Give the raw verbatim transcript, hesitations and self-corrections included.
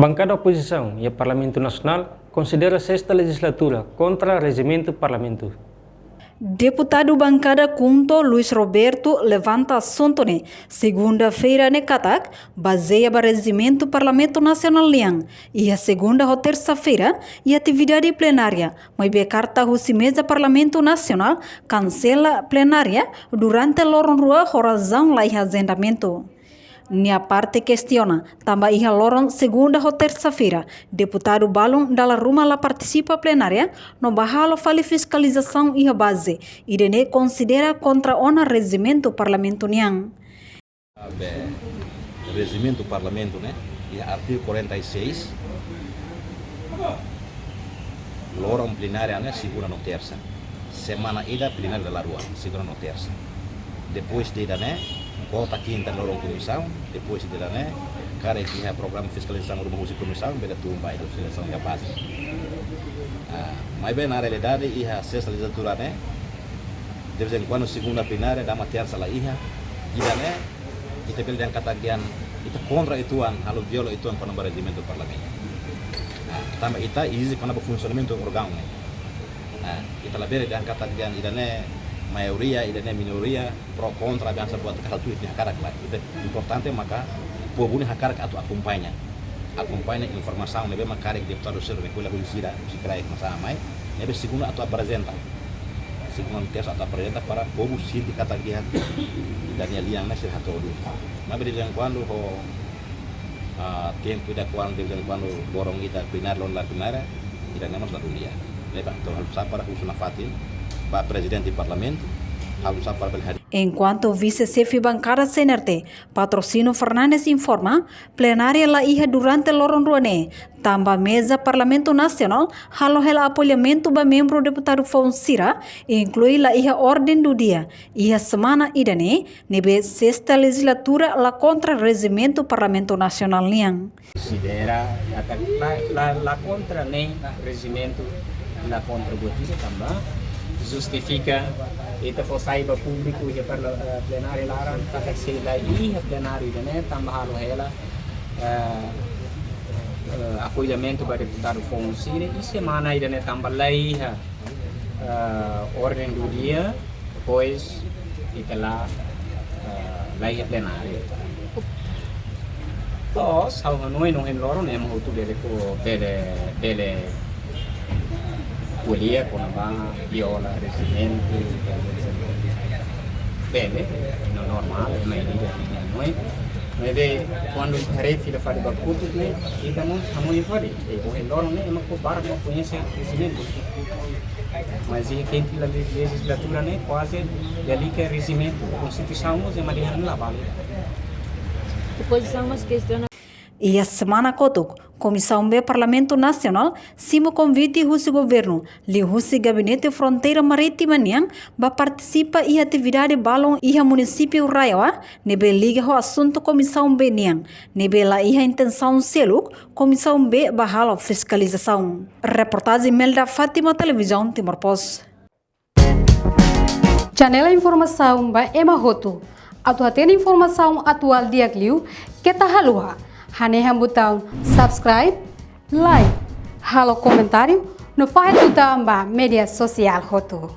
Bankada opozisaun iha Parlamentu Nasionál konsidera sesta lejizlatura kontra rejimentu parlamentu. Deputadu bankada KHUNTO Luis Roberto levanta asuntu ne'e segunda-feira ne'e katak, bazeia ba rejimentu Parlamentu Nasionál nian, iha segunda ho tersa-feira iha atividade plenária, maibé karta husi meza Parlamentu Nasionál kansela plenária durante loron rua ho razaun laiha ajendamentu. Nia parte kestiona tanba iha loron segunda ho tersa-feira, deputadu balun dala ruma la partisipa plenária no bá halo fali fiskalizasaun iha baze, ida-ne'e konsidera kontra ona rejimentu parlamentu nian. Be, rejimentu parlamentu ne'e, iha artigu quarenta e seis, loron plenária ne'e segunda no tersa. Semana ida plenária dala rua, segunda no tersa. Depois de ida-ne'e, kuarta, kinta loron komisaun, depois de ida-ne'e, karik iha programa fiskalizasaun ruma husi komisaun, bele tun ba iha fiskalizasaun iha baze. Ah, maibé na realidade iha sesta lejizlatura ne'e, de vez em quando segunda plenária, dama tersa la iha, ida-ne'e, ita bele dehan katak dehan, ita kontra uitoan, halo viola uitoan kona-ba rejimentu parlamentu. Ah, tanba ita ezije kona-ba funsionamentu órgaun ne'e. Ah, ita labele dehan katak dehan ida-ne'e maioria, ida-ne'e minoria, pro kontra, avansa buat katak tuir nia hakarak lae. Ita importante maka povu nia hakarak atu akompaña. Akompaña informasaun ne'ebé mak karik deputadu sira rekolla husi sira, husi kraik masa mai, ne'ebé segunda atu aprezenta. Segunda tersa atu aprezenta para povu sente katak dehan ida-ne'e lian ne'e sira hato'o duni. Maibé de vez em quando ho, ah, tempu ida kuandu de vez em quando loron ida plenária, loron la plenária, ida-ne'e mós la dún di'ak. Ne'ebé entaun halo sapa para husu nafatin ba prezidente parlamentu, halo sapa para bele hadi- Enkuantu vise-xefe bankada C N R T, Patrocínio Fernandes informa, plenária la iha durante loron rua ne'e, tanba meza Parlamentu Nasionál halo hela apoiamentu ba membru deputadu foun sira, inklui la iha orden do dia iha semana ida-ne'e, ne'ebé sesta lejizlatura la kontra rejimentu Parlamentu Nasionál nian. Konsidera, la, la, la kontra nein rejimentu, la kontra buat ida tanba justifika, ita fó sai ba públiku iha parla-, eh, plenária laran, katak se la iha plenária ida-ne'e tanba halo hela, eh, eh, apoiamentu ba deputadu foun sira, i semana ida-ne'e tanba la iha, eh, orden do dia, depois ita la, eh, la iha plenária. Loos, ha'u hanoin no hein loron ne'e ema hotu bele ko-, bele, bele ko'alia kona-ba viola rejimentu, bele, no normál, ema ida-idak nia hanoin. Maibé, kuandu ita haree fila fali ba kotuk ne'e, ita mós hanoin fali. E, ohin loron ne'e, ema barak mak koñese rejimentu. Mas iha tempu la le-, lejizlatura ne'e, kuaze lalika rejimentu. Konstituisaun mós ema dehan la vale. Opozisaun mós kestiona. Iha semana kotuk, Komisaun B Parlamentu Nasionál simu konvite husi governu, liuhusi Gabinete Fronteira Marítima nian, ba partisipa iha atividade balun iha munisípiu RAEOA, ne'ebé liga ho asuntu Komisaun B nian, ne'ebé la iha intensaun seluk Komisaun B ba halo fiskalizasaun. Reportajen Melda Fátima, Televizaun Timor Post. Janela informasaun ba ema hotu. Atu hatene informasaun atuál di'ak liu, keta haluha hanehan butaun subscribe, like, halo komentáriu, no fahe tutan ba média sosiál hotu.